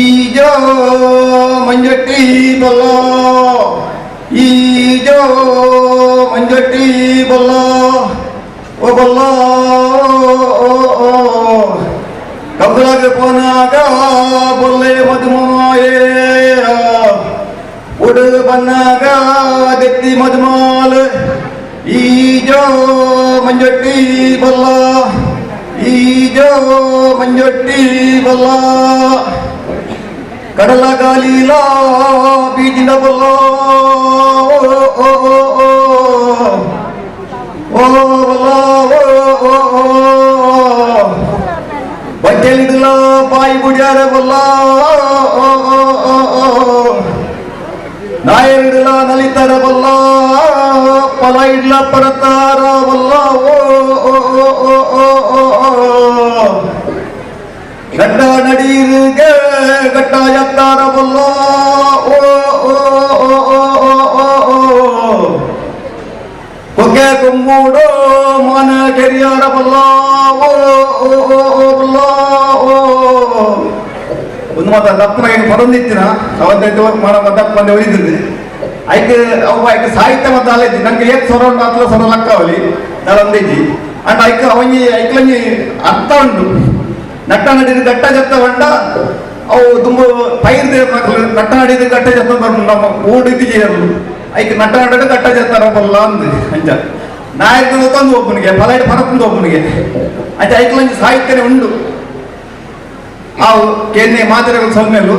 ಈಜೋ ಮಂಜಟ್ಟಿ ಬೊಲ್ಲೋ ಈಜೋ ಮಂಜಟ್ಟಿ ಬೊಲ್ಲೋ ಓ ಬೊಲ್ಲೋ ಕಬ್ಬಲಾಗ ಪೋನಾಗ ಬೊಲ್ಲೆ ಮದುಮಾಯೇ ಉಡು ಬನ್ನಾಗ ದೆತ್ತಿ ಮದುಮಾಲ್ ಈಜೋ ಮಂಜೊಟ್ಟಿ ಬೊಲ್ಲ ಈಜೋ ಮಂಜೊಟ್ಟಿ ಬೊಲ್ಲ ಕಡಲ ಗಾಲೀಲ ಬೀಜಿನ ಬೊಲ್ಲ ಓ ಓ ಓ ಓ ಓ ಬೊಲ್ಲ ಓ ಓ ಓ ಬಜ್ಜಲಿಡುಲ ಬಾಯಿ ಬುಡಿಯಾರ ಬೊಲ್ಲ ಓ ಓ ಓ ಓ ನಾಯರಿಡುಲ ನಲಿತರ ಬೊಲ್ಲ ಪಲ ಇಡ್ಲ ಪರತಾರ ಬೊಲ್ಲ ಓ ಓ ಓ ಓ ಓ ಓ ಗಡ್ಡ ನಡೀರಿಗೆ ಗಟ್ಟ ಎತ್ತಾರ ಬೊಲ್ಲ ಓ ಓ ಓ ಓ ಓ ಓ ಓ ಕೊಕ್ಕೆ ಕೊಂಬೂಡೋ ಮಾನ ಕೆರಿಯಾರ ಬೊಲ್ಲ ಓ ಓ ಓ ಓ ಬೊಲ್ಲ ಓ ಒಂದು ಮಾತ ದಪ್ಪನ ಪಡೊಂದಿತ್ತಿನ ಅವತ್ತೈತೆ ಮಾಡ ದಪ್ಪ ಒರಿದಿದೆ ಐಕ್ ಅವು ಐಕ್ ಸಾಹಿತ್ಯ ಮತ್ತು ಅಲ್ಲೈತಿ ನಂಗೆ ಏತ್ ಸೊರ ಉಂಟು ಅತ್ಲ ಸೊರ ಲಕ್ಕವಲಿ ದಾಲಂದೇಜಿ ಅಂಡ್ ಐಕ್ ಅವಂಜಿ ಐಕ್ಲಂಜಿ ಅರ್ಥ ಉಂಟು ನಟ್ಟ ನಡಿದ ಗಟ್ಟ ಜತ್ತ ಬಂಡ ಅವು ತುಂಬ ಪೈರ್ ನಟ್ಟ ನಡಿದ ಗಟ್ಟ ಜತ್ತ ನಮ್ಮ ಊಡಿದ್ದೀಯರು ಐಕ್ ನಟ್ಟ ನಡ ಗಟ್ಟ ಜತ್ತಾರ ಬಲ್ಲ ಅಂದ್ ಅಂಚ ನಾಯಕನ ತಂದು ಒಬ್ಬನಿಗೆ ಫಲೈಟ್ ಫರತಂದು ಒಬ್ಬನಿಗೆ ಅಂಚ ಐಕ್ಲಂಜಿ ಸಾಹಿತ್ಯನೇ ಉಂಡು ಆವು ಕೇಂದ್ರ ಮಾತ್ರೆಗಳು ಸೊಲ್ಮೇಲು.